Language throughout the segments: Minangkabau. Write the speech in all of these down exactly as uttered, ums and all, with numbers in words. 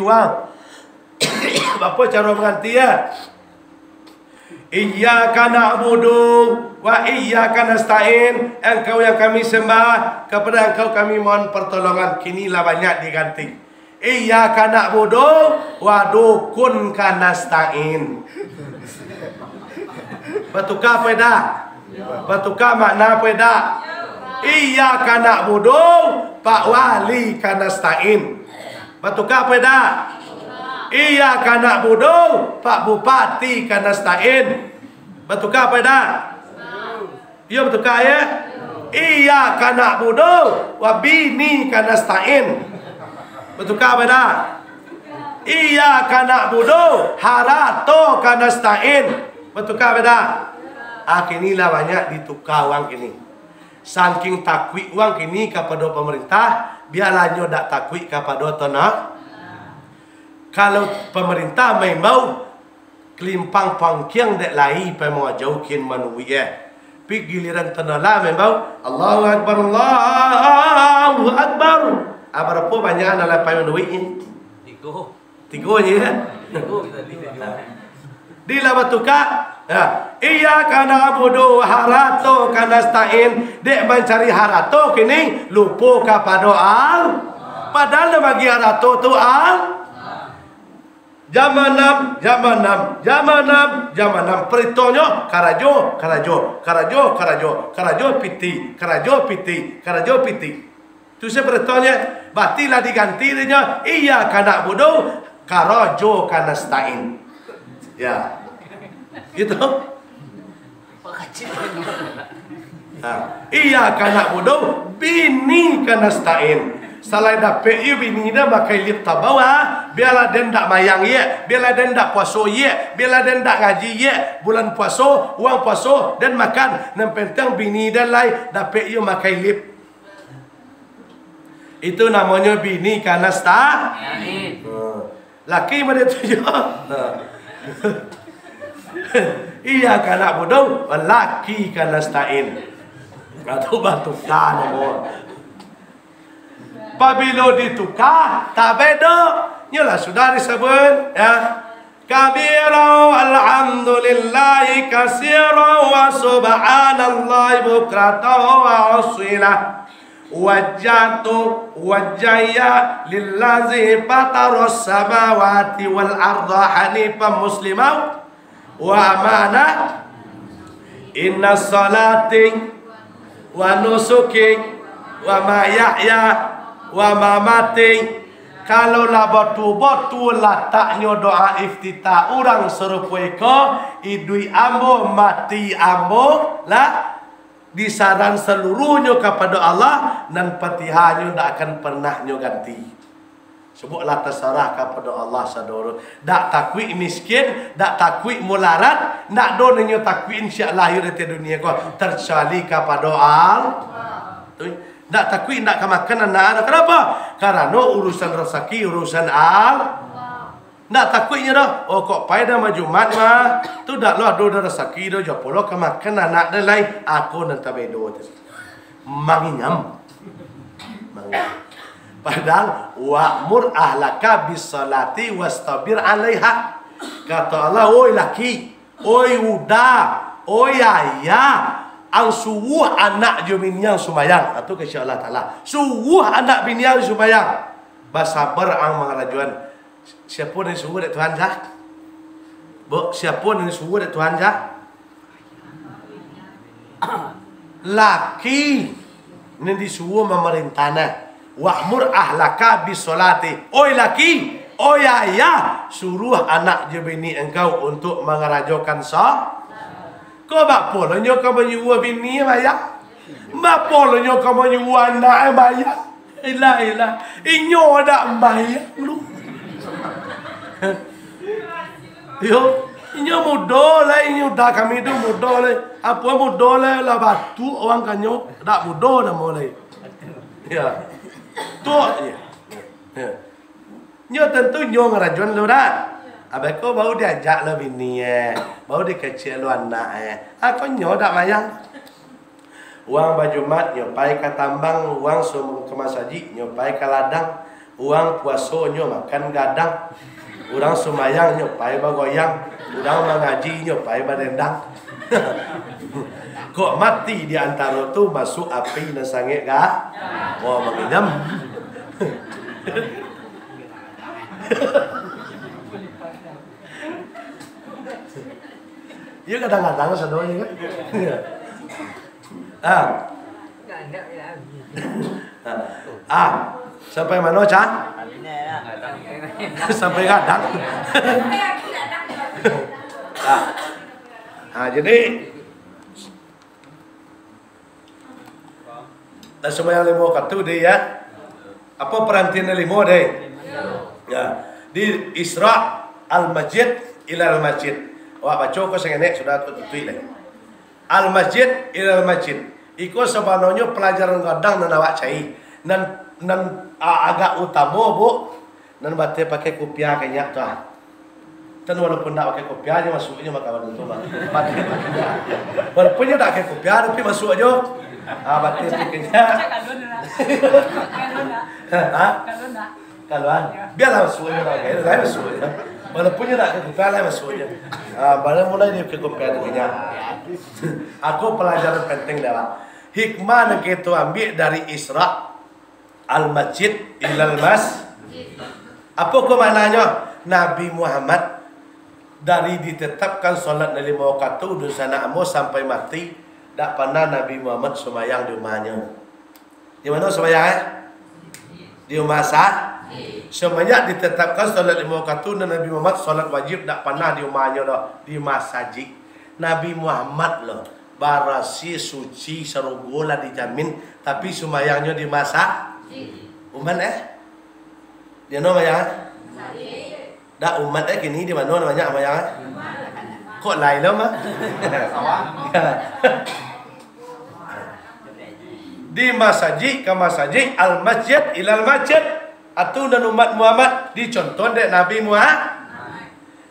Wang. Bapo caro mangganti, ya? Iyyaka na'budu wa iyyaka nasta'in. Engkau yang kami sembah, kepada Engkau kami mohon pertolongan. Kini lah banyak diganti. Iyyaka na'budu wa dukun ka nasta'in. Batuka apo indak? Batuka makna apo indak? Iyyaka na'budu, Pak Wali ka nasta'in. Batuka apo indak? Iyyaka na'budu, Pak Bupati ka nasta'in. Batuka apo indak? Iyo, batuka, ya? Iyyaka na'budu wa bini ka nasta'in. Batuka apo indak? Iyyaka na'budu, harato ka nasta'in. Batuka apo indak? Ah, kini lah banyak dituka wang kini. Sangking takuik wang kini kapado pamarintah, bialah nyo dak takuik kapado Tuhan. Kalau pamarintah maimbau, kalimpang pangkiang dek lai pai mangajau kin manuik, eh. Pi giliran Tuhan lah maimbau, Allahu Akbar, Allahu Akbar. Ah, barapo banyak nan lah pai manuik ni? Tigo. Tigo je, kan? Tigo kita di sini. Di lah batuka. Ya. Iyyaka na'budu, harato ka nasta'in. Dek mancari harato kini lupo kapado Al-, padahal nan bagi harato tu Al-, jam anam, jam anam, jam anam, jam anam. Peritonyo karajo, karajo, karajo, karajo, karajo piti, karajo piti, karajo piti. Tu se peritonyo, batilah diganti dinyo, iyyaka na'budu, karajo ka nasta'in. Ya. Gitu. Ha. Iyyaka na'budu, bini ka nasta'in. Salai dapek iyo bini dah makai lip tabau, ha. Bialah den dak mayang ye, bialah den dak puaso ye, bialah den dak ngaji ye. Bulan puaso, wang puaso, den makan. Nan penting bini den lai dapek iyo makai lip. Itu namonyo bini ka nasta-, Amin. Ha. Laki mode tu jo. Ha. Iyyaka na'budu, laki ka nasta'in. Atau batuka namo. Pabilo dituka, tabedo. Nyolah sudah disebut, ya. Kabira, alhamdulillahi kasira, wa subhanallahi bukratan wa asila. Wajjahtu wajhiya lillazi fataras samawati wal arda hanifan muslima wa amana. Inna salati wa nusuki wa mahyaya wa mamati. Kalau lah batua-batua lataknyo doa iftitah urang sarupo iko, iduik ambo, mati ambo, lah disaran saluruhnyo kapado Allah, nan Fatihahnyo ndak akan parnah nyo ganti. Sabuiklah tasarah kapado Allah sadonyo. Dak takuik miskin, dak takuik mularat, ndak do nan nyo takuik siak lahia di dunia ko, terkecuali kapado Allah. Tu, ndak takuik ndak ka makan anak. Kenapa? Karano urusan rasaki, urusan Allah. Ndak takuik nyo doh. Oh, kok pai dah majumat mah. Tu dak lo ado dah rasaki doh, jo pulo ka makan anak dah lai. Ako nan tabedo tu. Manginyam. Manginyam. Padahal, "Wa'mur ahlaka bis-shalati wastabir 'alaiha." Kato Allah, "Oi laki, oi uda, oi ayah, ang suruah anak jo bini ang sumbayang." Ah, tu kecek Allah Taala. "Suruah anak bini ang sumbayang. Basabar ang mangarajoan." Siapo nan disuruah dek Tuhan, Jah? Bo, siapo nan disuruah dek Tuhan, Jah? Laki nan disuruah mamarintah, nah. "Wa'mur ahlaka bis-shalati." Oi laki, oi ayah, suruah anak jo bini engkau untuk mangarajokan sa-, ko bapo lo nyo ka manyuruah bini mayang? Bapo lo nyo ka manyuruah anak mayang? Ilah, ilah. Inyo dak mayang lu. Yo, inyo mudo lai, inyo uda kami tu mudo lai. Apo mudo lai, lah batuak urang kanyo, dak mudo namo lai. Ya. Tuak je. Ya. Nyo tantu nyo ngarajoan lo dak? Abah ko baru diajak lo bini, eh. Baru dikecek lo anak, eh. Ako nyo dak mayang. Wang bajumat nyo pai ka tambang, wang sumuang ka masajik nyo pai ka ladang, Urang puaso nyo makan gadang, urang sumbayang nyo pai bagoyang, urang mangaji nyo pai badendang. Kok mati di antaro tu, masuak api nan sangaik ga-, oh, manginem. Iyo, kadang-kadang sadonyo kan. Ah. Ah. Ah, sampai mano, Cah? Sampai gadang. Ah. Ah, jadi, lah sumbayang limo wakatu, deh, ya. Apo paranti nan limo, deh? Ya. Di Isra al-Masjid ilal Masjid. Awak baco ko sangenek, sudah tu tutuik lai. Al-Masjid ilal Masjid. Iko sabananyo palajaran gadang nan awak cari. Nan, nan, a-, agak utamo, Bu. Nan batua pakai kupiah kanyak tu, ah. Kan walaupun dak pakai kupiah, nyo masuak nyo maka bana tu, mah. Batua pakai kupiah. Walaupun nyo dak pakai kupiah, tapi masuak nyo. Ah, batua tu kanyak. Cak kalun lah. Kalun lah. Ha? Kalun lah. Kalun. Yo. Bialah masuak nyo lah, kan? Lai masuak nyo. Walaupun nyo dak pakai kupiah, lai masuak nyo. Ah, baru mulai nyo pakai kupiah tu kanyak. Iko palajaran penting dah, Pak. Hikmah nan kito ambiak dari Isra al-Masjid ilal Mas-, apo ko maknanyo? Nabi Muhammad dari ditetapkan salat nan limo wakatu dunsanak ambo sampai mati, dak panah Nabi Muhammad sumbayang di umahnyo. Di mano sumbayang, eh? Di umah sa-, semenjak ditetapkan salat limo wakatu, Nabi Muhammad salat wajib dak panah di umahnyo doh, di masajik. Nabi Muhammad lo. Barasiah, suci, sarugo lah dijamin, tapi sumbayangnyo di masa-, umat, eh? Di mano sumbayang, eh? Dak umat, eh, kini di mano banyak sumbayang, eh? Kok lai lo, mah? Di masajik ka masajik, al masjid ilal masjid. Atu nan umat Muhammad dicontoh dek Nabi Muhammad.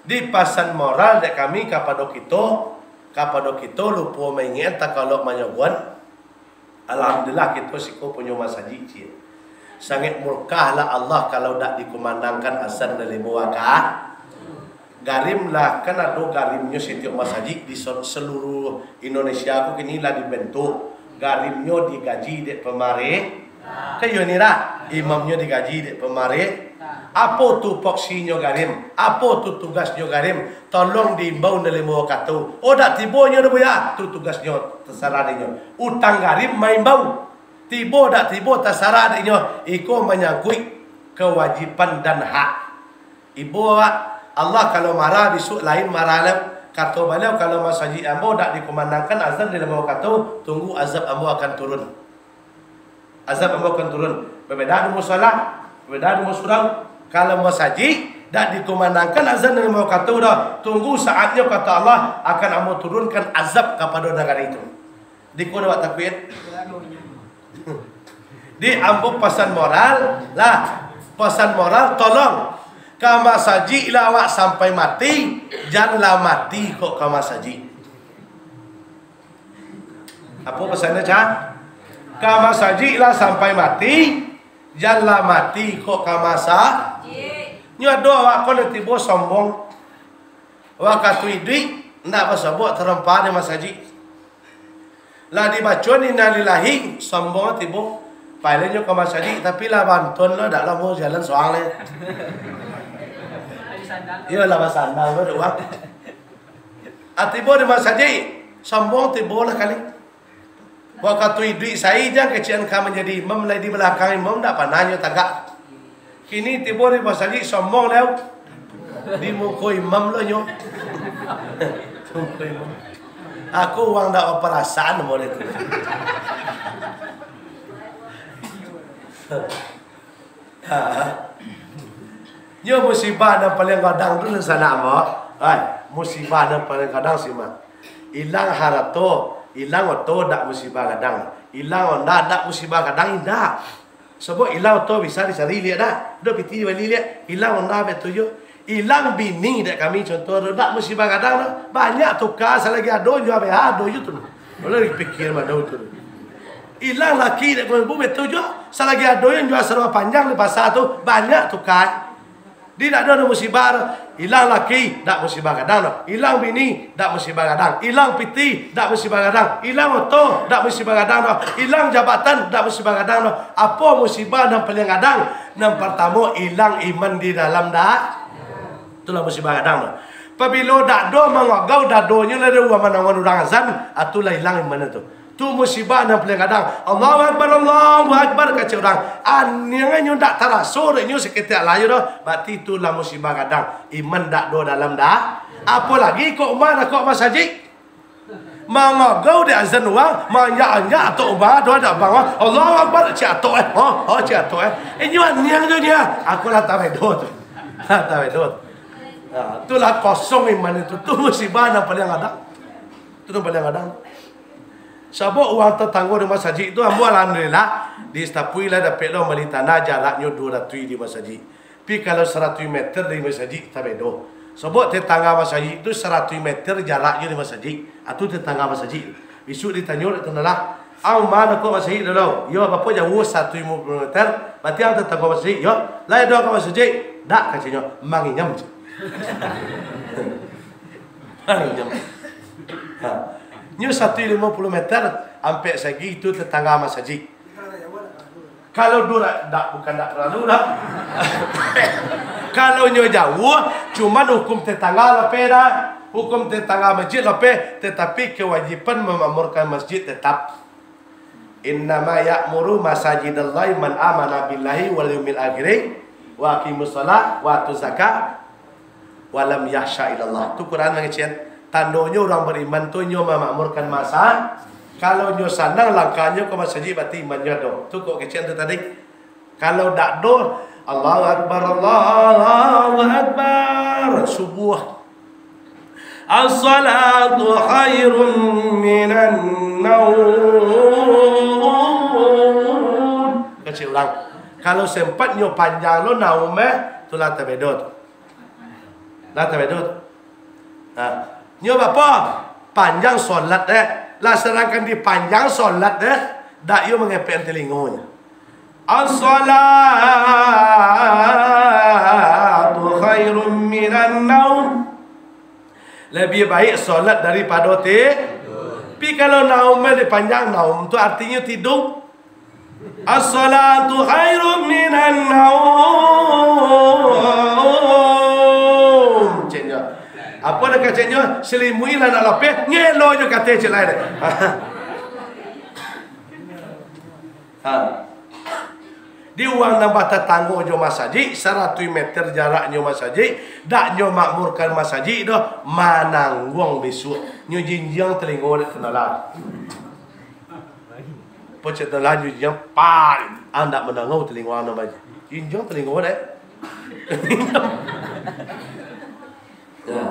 Dipasan moral dek kami kapado kito, kapado kito lupo maingekan takalok manyoguan. Alhamdulillah, kito siko punyo masajik, ciek. Sangaik murkalah Allah kalau dak dikumandangkan azan nan limo wakatu. Garim lah, kan ado garimnyo satiok masajik di se-, seluruh Indonesia ko kini lah dibentuk. Garimnyo digaji dek pamareh-, Kan iyo ni lah, imamnyo digaji dek pamareh. Apo tupoksinyo garim? Apo tu tugasnyo garim? Tolong diimbau nan limo wakatu. Oh, dak tibo inyo doh, Buya. Tu tugasnyo, tasarah dek inyo. Utang garim maimbau. Tibo dak tibo, tasarah dek inyo. Iko manyangkuik kawajiban dan hak. Ibo awak, Allah kalau marah, bisuak lain marah lah. Kato Baliau, kalau masajik ambo dak dikumandangkan azan di limo wakatu, tunggu azab ambo akan turun. Azab ambo akan turun. Babeda di musala, babeda di surau. Kalau masajik dak dikumandangkan azan di limo wakatu doh, tunggu saatnyo, kato Allah, akan ambo turunkan azab kapado nagari tu. Di ko awak takuik? Di ambo pasan moral lah, pasan moral, tolong, ka masajik lah awak sampai mati, jan lah mati kok ka masajik. Apo pasannyo, Cak? Ka masajik lah sampai mati, jan lah mati kok ka masa-, nyo ado awak ko nan tibo sombong. Wakatu iduik, ndak basobok tarompa di masajik. Lah dibaco innalillahi, sombong tibo. Pai lah nyo ka masajik, tapi lah bantuan lah, dak lamo jalan surang lai. Iyo lah, basandal tu, dak uang. Ah, tibo di masajik, sombong tibo lah kali. Wakatu iduik sai jan kecek ka manjadi imam, lai di balakang imam, dak panah nyo tagak. Kini tibo di masajik, sombong lah. Di muko imam lo nyo. Muko imam. Aku urang dak baparasaan model tu. Ha. Nyo musibah nan paling gadang tu, dunsanak ambo. Hai, musibah nan paling gadang simak. Ilang harato, ilang oto dak musibah gadang. Ilang onda dak musibah gadang, indak. Sabab ilang oto bisa dicari liak dak? Ado piti bali liak. Ilang onda bak tu juo. Ilang bini dek kami contoh tu, dak musibah gadang dak. Banyak tuka, salagi ado juo, abih ado juo tu. Boleh dipikir mah ado tu. Ilang laki dek kawan ibu, betul juo. Salagi ado yang jua sarung panjang di pasa tu, banyak tukai. Di dak ado musibah tu. Ilang laki, dak musibah gadang doh. Ilang bini, dak musibah gadang. Ilang piti, dak musibah gadang. Ilang oto, dak musibah gadang doh. Ilang jabatan, dak musibah gadang doh. Apo musibah nan paliang gadang? Nan partamo, ilang iman di dalam da-, itulah musibah gadang tu. Pabilo dak ado mangagau dadonyo lah dek urang mananguang urang azan, ah, tu lah ilang iman tu. Tu musibah nan paliang gadang. Allahu Akbar, Allahu Akbar, kecek urang. Aniangnyo dak taraso dek inyo saketek lai doh. Berarti tu lah musibah gadang. Iman dak ado dalam da-, apolagi kok umah dak kok masajik. Mangagau dek azan urang, manjak-anjak atok umah, doa dak bang, Allahu Akbar, cik atok eh, oh, oh, cik atok eh. Inyo aniang jo nia, aku lah tabedo tu. Lah tabedo tu. Nah, itulah kosong iman itu. Tu musibah nan paliang gadang. Tu nan paliang gadang. Sabab urang tatanggo di masajik tu, ambo alhamdulillah, di Sitapui lah dapek lo mambali tanah, jaraknyo duo ratuih di masajik. Pi kalau saratuih meter dari masajik, tabedo. Sabab tetangga masajik tu saratuih meter jaraknyo di masajik. Ah, tu tetangga masajik. Bisuak ditanyo dek tuan lah, "Ang ma dak kok masajik dulu?" "Yo, bapo jauah?" "Saratuih limo puluah meter." "Berarti ang tetangga masajik?" "Yo." "Lai ado ka masajik?" "Dak," kaconyo, "manginyam." Manginyam. Ha. Nyo saratuih limo puluah meter, ampek sagi itu tetangga masajik. Kalau durak, dak, bukan dak paralu dah. Kalau nyo jauah, cuman hukum tetangga lapeh dah. Hukum tetangga masjid lapeh, tetapi kewajiban memakmurkan masjid tetap. "Innama ya'muru masajidallahi man amana billahi wal yaumil akhiri wa aqimus shalah wa atuz zakah." "Walam yakhsya illallah." Tu Quran mangecek. Tandonyo urang bariman tu nyo mamakmurkan masa. Kalau nyo sanang langkahnyo ka masajik, berarti imannyo ado. Tu kok kecek tu tadi. Kalau dak ado, Allahu Akbar, Allahu Akbar. Subuh. "As-salatu khairum minan naum." Kecek urang. Kalau sempat nyo panjang lo naum eh, tu lah tabedo tu. Lah tabedo tu. Nah, nyo bapo? Panjang solat deh. Lah sadangkan dipanjang solat deh, dak iyo mangepek telingonyo. "As-salatu khairum minan naum." Lebih baik solat daripado ti-, tapi kalau naum dipanjang, naum tu artinyo tido. "As-salatu khairum minan naum." Ceknyo. Apo dah keceknyo? Salimuik lah nak lapeh, ngelo jo kateh cek lai deh. Ha. Di urang nan batatanggo jo masajik, saratuih meter jaraknyo masajik, dak nyo makmurkan masajik doh, manangguang bisuak. Nyo jinjiang talingo dek tuan lah. Pocet lah nyo jinjiang, pak, andak manangau talingo ang nan banyak. Jinjiang talingo dek. Ya.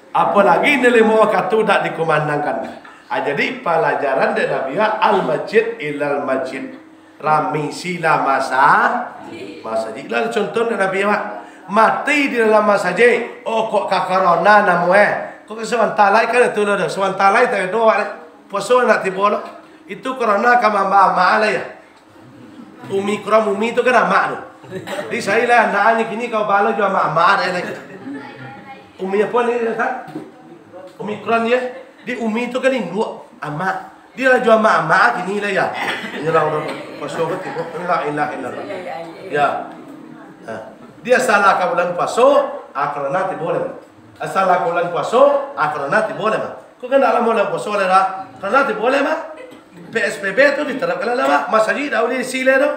Apolagi ni limo wakatu dak dikumandangkan. Ah, jadi palajaran dek Nabi, al-masjid ilal masjid. Rami sila masa-, masajik. Lah contoh dek Nabi, Pak. Mati di dalam masajik. Oh, kok ka corona namo eh. Kok ka sabantalai kan itu lah dah. Sabantalai tak ada awak deh. Puaso nak tibo lah. Itu corona ka mamba-mamba lah ya. Omikron, Umi tu kan amak tu. Di saya lah, anak ni kini kau bala jo amak-amak deh lagi. Umi apo ni, Ustaz? Omikron ye. Di Umi tu kan induak, amak. Dia lah jo amak-amak kini lah ya. Nyelang orang puaso ke tibo. La ilaha illallah. Ya. Ha. Dia salah ka bulan puaso, ah, corona tibo lah. Salah ka bulan puaso, ah, corona tibo lah. Kok kan dak lamo lah puaso lah dah. Corona tibo lah, Mak. P S B B tu diterapkan lah, Mak. Masajik dak ulih isi lah tu.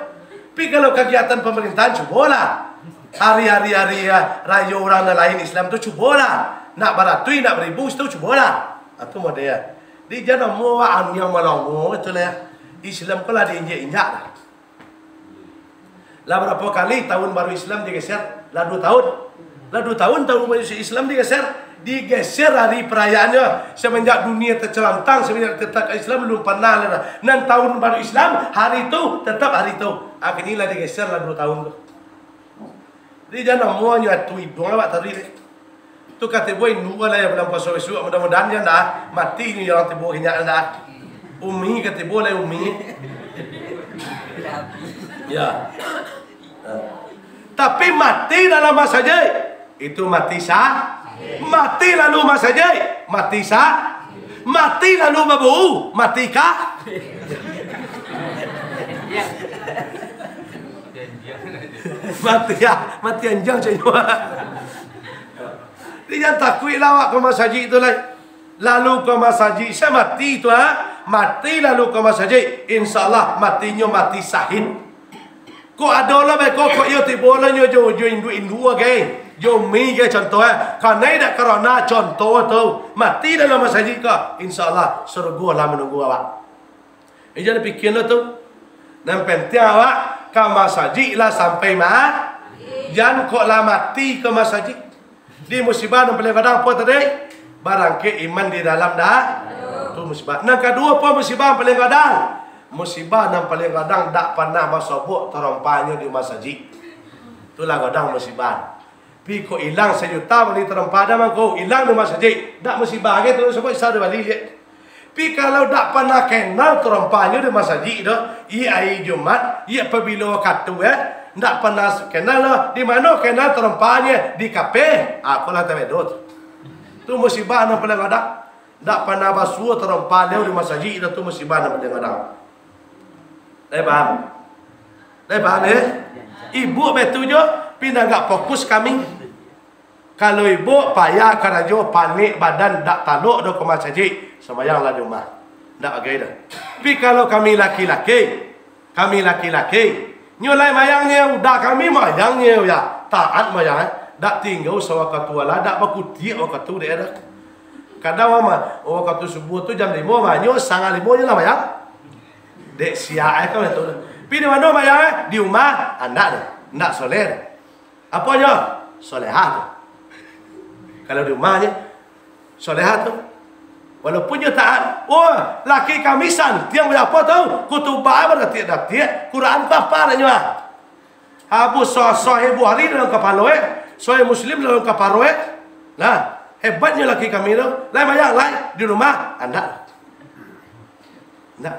Tapi kalau kagiatan pemerintahan, cubolah. Hari-hari, hari, ya, rayo urang nan lain Islam tu, cubolah. Nak baratuih, nak baribu situ, cubolah. Ah, tu model. Di jan amuah ang yang malongo itu lah. Islam ko lah diinjak-injak lah. Lah barapo kali tahun baru Islam digeser? Lah duo tahun. Lah duo tahun tahun baru Islam digeser. Digeser hari perayaannyo. Semenjak dunia tercelantang, semenjak ditetapkan Islam, belum pernah lah. Nan tahun baru Islam, hari tu, tetap hari tu. Akhirnyo lah digeser lah duo tahun tu. Jadi, jan amuah nyo atu iduang awak tadi deh. Tu ka tibo induak lah ya bulan puaso bisuak, mudah-mudahan jan dah mati nyo urang tibo kinyak dah. Umi ka tibo lah, Umi. Ya. Tapi mati dalam masajik, itu mati sah. Mati lalu masajik, mati sah. Mati lalu babu, mati kah? Mati ya, mati anjang caknyo. Jadi jan takuik lah awak ka masajik tu lai. Lalu ka masajik, sia mati tu, ha? Mati lalu ka masajik, insya Allah matinyo mati syahid. Kok ado lah beko, kok iyo tibo lah nyo jo, jo induak-induak gai, jo mi gai contoh, eh. Kanai dak karona contoh tu, mati dalam masajik ka, insya Allah surgo lah manunggu awak. Eh, jan pikian lah tu. Nan penting awak ka masajik lah sampai ma-, jan kok lah mati ka masajik. Di musibah nan paling gadang apo tadi? Barangkek iman di dalam da-, tu musibah. Nan kaduo apo musibah nan paling gadang? Musibah nan paling gadang dak panah basobok tarompahnyo di masajik. Itulah gadang musibah. Pi kok ilang sajuta bali tarompah dah mangko, ilang di masajik. Dak musibah gai tu, sobok isa dibali liak. Pi kalau dak panah kenal tarompahnyo di masajik doh, iyo ari Jumat, iyo pabilo wakatu, eh, dak panah kenal doh, di mano kenal tarompahnyo? Di kafe. Ah, ko lah tabedo tu. Tu musibah nan paling gadang. Dak panah basuo tarompah lewat di masajik doh, tu musibah nan paling gadang. Lai paham? Lai paham, eh? Ibuk baitu jo, pi nan agak fokus kami. Kalau ibuk payah karajo, panek badan, dak talok doh ka masajik, sumbayanglah di rumah. Dak bagai doh. Tapi kalau kami laki-laki, kami laki-laki, nyo lai mayangnyo, udah kami mayangnyo, ya. Taat mayang, eh. Dak tingga sawakatu alah, dak bakutiak wakatu dek dah. Kadang mah, oh, wakatu subuh tu jam limo mah, nyo satangah limo nyo lah mayang. Dek siak ai kan itu. Pi di mano mayang, eh? Di rumah, ah, ndak doh. Ndak soleh doh. Aponyo? Solehah tu. Kalau di rumah je, solehah tu. Walaupun nyo taat, oh, laki kami santiang bak apo tu? Kutubah baratiak-datiak, Quran tu apal nyo ah. Abu Sa-, Sahih Bukhari dalam kapalo, eh. Sahih Muslim dalam kapalo, eh. Nah, hebatnyo laki kami tu. Lai mayang, lai di rumah, andak. Nah.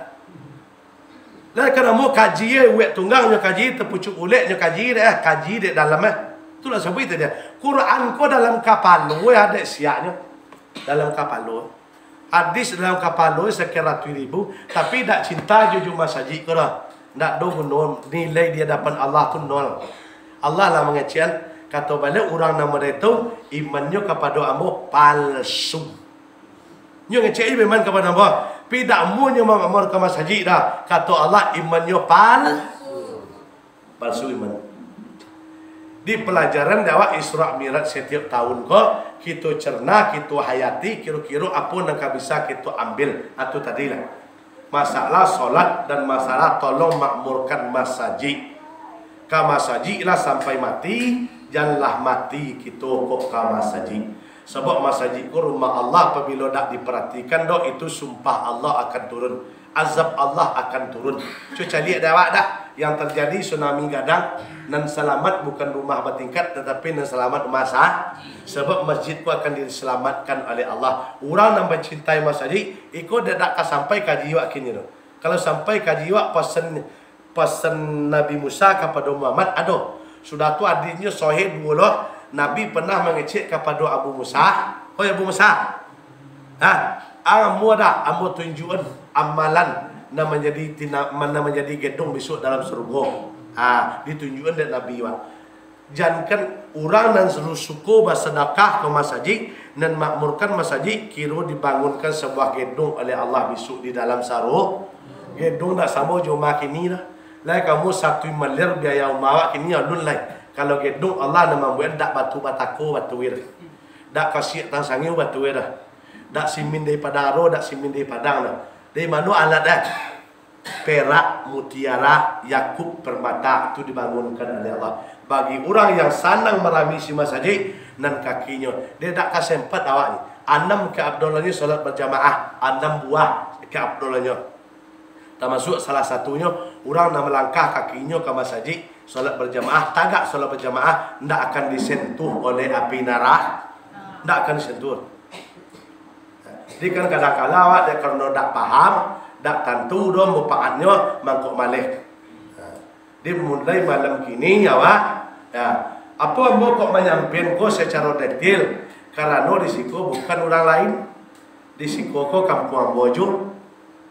Lai kan amu kaji, eh, uwek tunggangnyo kaji, tapucuk uleknyo kaji, dek, eh, kaji dek dalam, eh. Itulah sabuik tadi. Quran ko dalam kapalo, eh, dek siaknyo. Dalam kapalo. Hadis dalam kapalo sakian ratuih ribu, tapi dak cinta jo, jo masajik ko doh. Ndak do guno, nilai di hadapan Allah tu nol. Allah lah mangecekan, kato baliak urang nan model tu, imannyo kapado ambo palsu. Nyo ngecek aja iman kapado ambo, pi dak amunyo ma-, ma-, ka masajik dah, kato Allah imannyo pal-, palsu iman. Di palajaran dek awak Isra Mi'raj satiok tahun ko, kito cerna, kito hayati, kiro-kiro apo nan ka bisa kito ambil, atau tadi lah. Masalah solat dan masalah tolong makmurkan masajik. Ka masajik lah sampai mati, janlah mati kito kok ka masajik. Sabab masajik ko rumah Allah, pabilo dak diparatikan doh, itu sumpah Allah akan turun. Azab Allah akan turun. Cubo caliak dek awak dah, yang terjadi tsunami gadang, nan salamat bukan rumah batingkat, tatapi nan salamat masa-, sabab masjid ko akan diselamatkan oleh Allah. Urang nan mancintai masajik, iko dak, dak ka sampai ka jiwak kini tu. Kalau sampai ka jiwak pasan, pasan Nabi Musa kapado Muhammad, ado. Sudah tu hadisnyo sahih duo lo, Nabi pernah mangecek kapado Abu Musa, "Hoi Abu Musa, ha, ang amuah dak ambo tunjuakan amalan nan manjadi tina-, nan manjadi gedong bisuak dalam sarugo?" Ha, ditunjuakan dek Nabi wak. Jankan urang nan su-, suko basadakah ka masajik, nan makmurkan masajik, kiro dibangunkan sabuah gedong oleh Allah bisuak di dalam saru-, gedong dak samo jo umah kini dah. Lai kamu satu miliar biaya umah awak kini alun lai. Kalau gedong Allah nan mambuek dak batu batako batu dah. Dak kasiak tang sangiu batu dah. Dak simin dari Padang Aro, dak simin dari Padang dah. Dari mano alat dah? Perak, mutiara, yakut, permata, tu dibangunkan oleh Allah. Bagi urang yang sanang maramisi masajik, nan kakinyo, dek dak ka sempat awak ni. Anam keafdolannyo solat berjamaah, anam buah keafdolannyo. Tamasuak salah satunyo, urang nan malangkah kakinyo ka masajik, solat berjamaah, tagak solat berjamaah, ndak akan disentuh oleh api narah, ndak akan disentuh. Jadi kan kadang kala awak dek karano dak paham, dak tantu doh manfaatnyo mangko maleh. Dimulai malam kini, ya, Wak. Ya. Apo ambo kok manyampaian ko sacaro detail? Karano di siko bukan urang lain. Di siko ko kampuang ambo ju.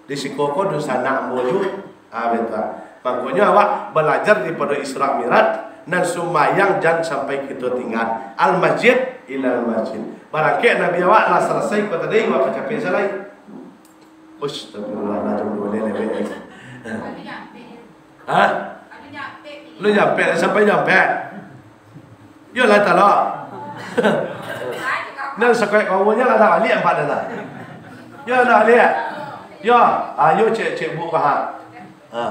Di siko ko dunsanak ambo ju. Ah, betul. Mangkonyo awak balajar daripado Isra Mi'raj, nan sumbayang jan sampai kito tinggal. Al-masjid ilal masjid. Barangkek Nabi awak lah salasai ko tadi, awak pacapek salai. Astagfirullahaladzim, dua lewek. Ha? Lu nyampe, sampai nyampe. Yo lah, talok. Nan sakoyak kawannya lah nak baliak, ampek dah lah. Yo, nak baliak. Yo, ayo cek, cek buk ka ha. Ha.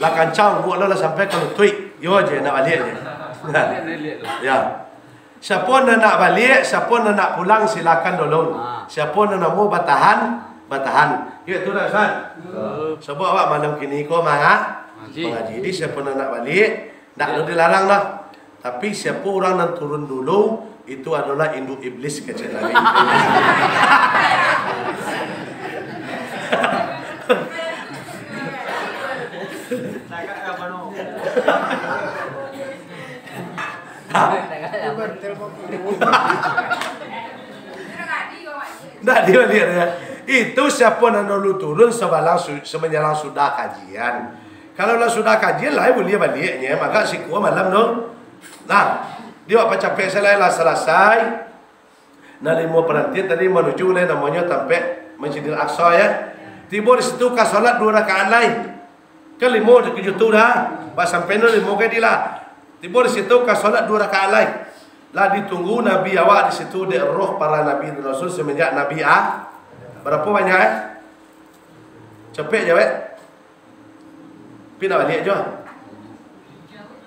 Lah kancang buk lo lah sampai ka lutuik. Yo je, nak baliak je. Ya. Siapo nan nak baliak, siapo nan nak pulang, silakan dulu. Ha. Siapo nan namuah batahan, batahan. Yo, tu dah, Ustaz. Yo. Sabab awak malam kini ko manga-, Mangaji. Mangaji. Jadi, siapo nan nak baliak, ndak ado dilarang lah. Tapi, siapo urang nan turun dulu, itu adolah induak iblis, kecek Nabi. Ndak dibaliak, ya. Itu siapo nan dulu turun, sabalang su-, samanjalang sudah kajian. Kalau lah sudah kajian, lai buliah baliaknyo, mangko siko malam tu. Nah, di awak pacapek salai lah salasai. Nah, limo parantian tadi manuju lai namonyo tampek Masjidil Aqsa, ya. Tibo di situ ka salat duo rakaat lai. Kan limo di tujuh tu dah, pas sampai no limo ka di lah. Tibo di situ ka salat duo rakaat lai. Lah ditunggu Nabi awak di situ dek roh para nabi dan rasul semenjak Nabi A-, barapo banyak, eh? Capek jawek. Pi nak baliak juo.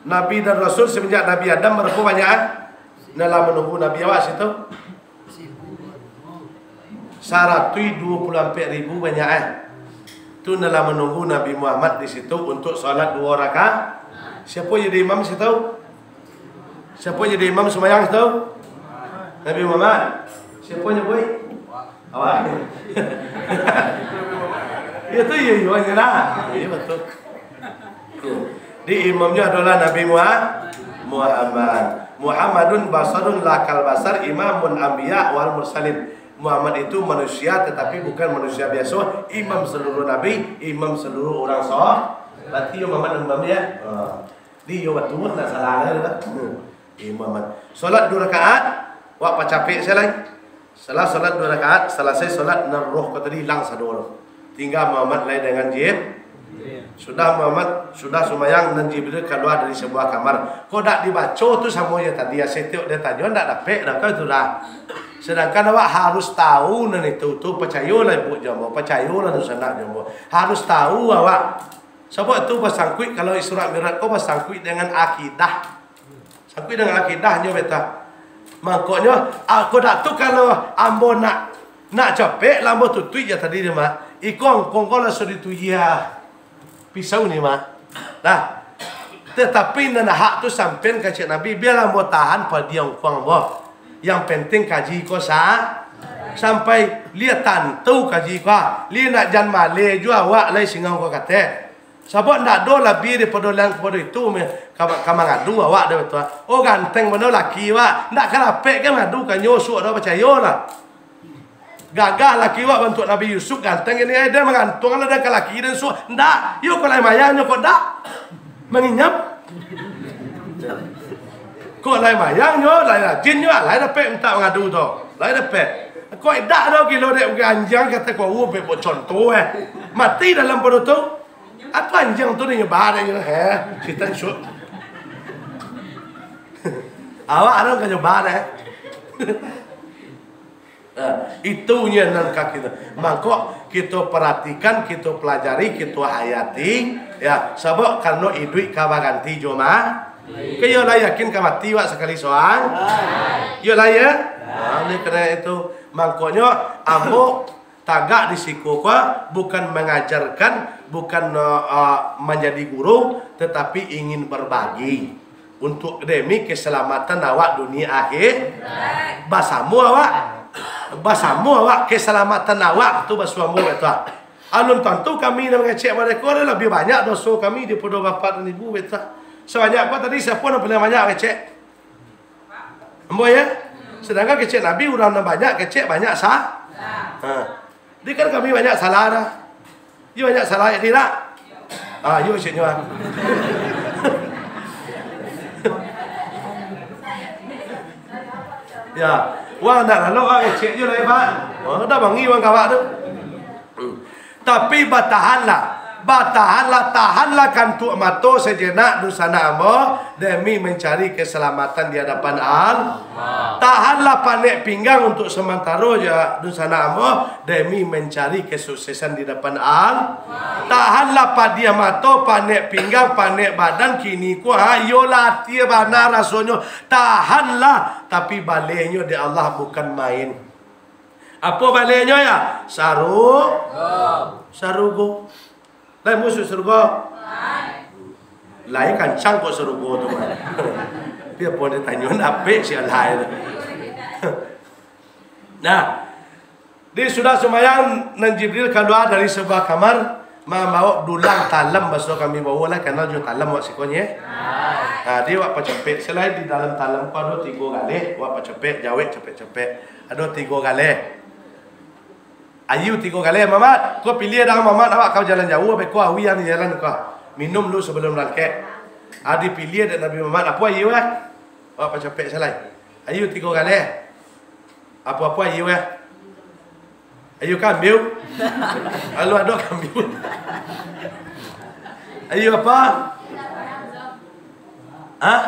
Nabi dan rasul semenjak Nabi Adam barapo banyak, eh? Nan lah manunggu Nabi awak situ? Saratuih duo puluah ampek ribu banyak, eh. Tu nan lah manunggu Nabi Muhammad di situ untuk salat duo rakaat. Siapo jadi imam situ? Siapo jadi imam sumbayang situ? Nabi Muhammad. Siapo nyo buek? Awak. Yo tu, yo, yo, yo lah. Yo, betul. Di imamnyo adolah Nabi Muha-, Muhammad. Muhammadun basarun la kal basar, imamun anbiya wal mursalin. Muhammad itu manusia, tetapi bukan manusia biaso, imam saluruah nabi, imam saluruah urang so-, berarti yo Muhammad imam, ya? Ha. Di yo batua, ndak salah lah tu. Imam. Salat duo rakaat, wak pacapek sajo lai. Salah salat duo rakaat, salasai salat, nan roh ko tadi ilang sado tu. Tingga Muhammad lai dengan Jib-, sudah Muhammad, sudah sumbayang, nan Jibril kalua dari sabuah kamar. Kok dak dibaco tu samo jo tadi, ya, setiok dia tanyo dak dapek dah, kan itu dah. Sedangkan awak harus tahu nan itu tu, pacayolah ibu jo ambo, pacayolah dunsanak jo ambo. Harus tahu awak. Sabab tu basangkuik, kalau Isra Mi'raj ko basangkuik dengan akidah. Sangkuik dengan akidahnyo beta. Mangkonyo, ah, kok dak tu kalau ambo nak, nak capek, lah ambo tutuik jo tadi ni, Mak. Iko angkong ko lah sudah dituyiah pisau ni, Mak. Nah, tetapi nan hak tu sampean kecek Nabi, bialah ambo tahan padi angkong ambo. Yang penting kaji ko sa-, sampai liek tantu kaji ko, liek nak jan maleh juo awak lai singau ko kateh. Sabab ndak ado labiah daripado lain kapado itu, ka, ka mangadu awak dek batua. Oh, ganteng bana laki awak, ndak ka dapek ka mangadu ka nyo, suok dak pacayo lah. Gagah laki awak bantuak Nabi Yusuf, ganteng ini, eh, dia mangantuang lah dah ka laki dan suok. Ndak, iyo kok lai mayang nyo kok dak manginyam. Kok lai mayang nyo, lai rajin nyo, lai dapek mintak mangadu tu. Lai dapek. Kok dak ado gilo dek anjiang kata kau, oh, buek contoh, eh. Mati dalam pado tu. Apo anjiang tu nyo ba dek nyo, he? Sitan syuk. Awak ado ka nyo ba dek. Nah, itu nyo nan ka kito. Mangko kito paratikan, kito palajari, kito hayati, ya, sabab karano iduik ka baganti jo ma-, ko iyo lah yakin ka mati wak sakali soang. Iyo lah ya. Nah, oleh karano itu, mangkonyo ambo tagak di siko ko bukan mangajarkan, bukan, eh, eh, manjadi guru, tetapi ingin berbagi. Untuk demi keselamatan awak dunia akhir. Basamo awak. Basamo awak keselamatan awak tu basuo ambo baitu ah. Alun tantu kami nan mangecek mereka ado labiah banyak doso kami daripado bapak dan ibu, betul. Sabanyak ko tadi, siapo nan paling banyak mangecek? Ambo, ya? Sedangkan kecek Nabi, urang nan banyak kecek, banyak sa-, ha. Jadi kan kami banyak salah dah. Iyo banyak salah, ya tidak? Ah, iyo, ceknyo, ah. Ya, wah, ndak lalu, ah, kecek je lah, ya, Pak. Oh, dah bangi, wang kawak tu. Hmm. Tapi batahanlah, batahanlah, tahanlah kantuak mato sajenak, dunsanak ambo, demi mancari keselamatan di hadapan Allah. Tahanlah panek pinggang untuk sementaro ja, dunsanak ambo, demi mancari kesuksesan di hadapan Allah. Tahanlah padiah mato, panek pinggang, panek badan, kini ko, ha, iyolah, atia bana rasonyo. Tahanlah, tapi balehnyo di Allah bukan main. Apo balehnyo, ya? Saru-, sarugo. Lai masuak sarugo? Lai kancang kok sarugo tu, mah. Tapi apo ditanyo, napek si alai tu. Nah, di sudah sumbayang, nan Jibril kalua dari sabuah kamar, mambaok dulang talam, baso kami baolah, kanal jo talam wak siko nyo. Nah, di wak pacapek, selain di dalam talam ko ado tigo galeh, wak pacapek, jawek capek-capek. Ado tigo galeh. Ayu tigo galeh, Mamat. Ko piliah dek Mamat, awak ka jalan jauah, beko awi nan di jalan ko. Minum lu sabalum barangkek. Ah, dipiliah dek Nabi Mamat, apo ayu, eh? Awak pacapek salai. Ayu tigo galeh. Apo-apo ayu, eh? Ayu kambiu. Lalu ado kambiu. Ayu apo? Hah?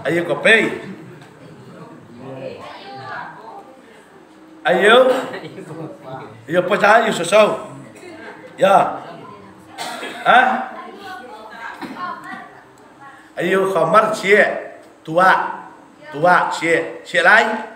Ayu kopi. Ayu. Ayu apo cah ayu susu? Ya. Hah? Ayu khamar ciek. Tuak. Tuak ciek. Ciek lai?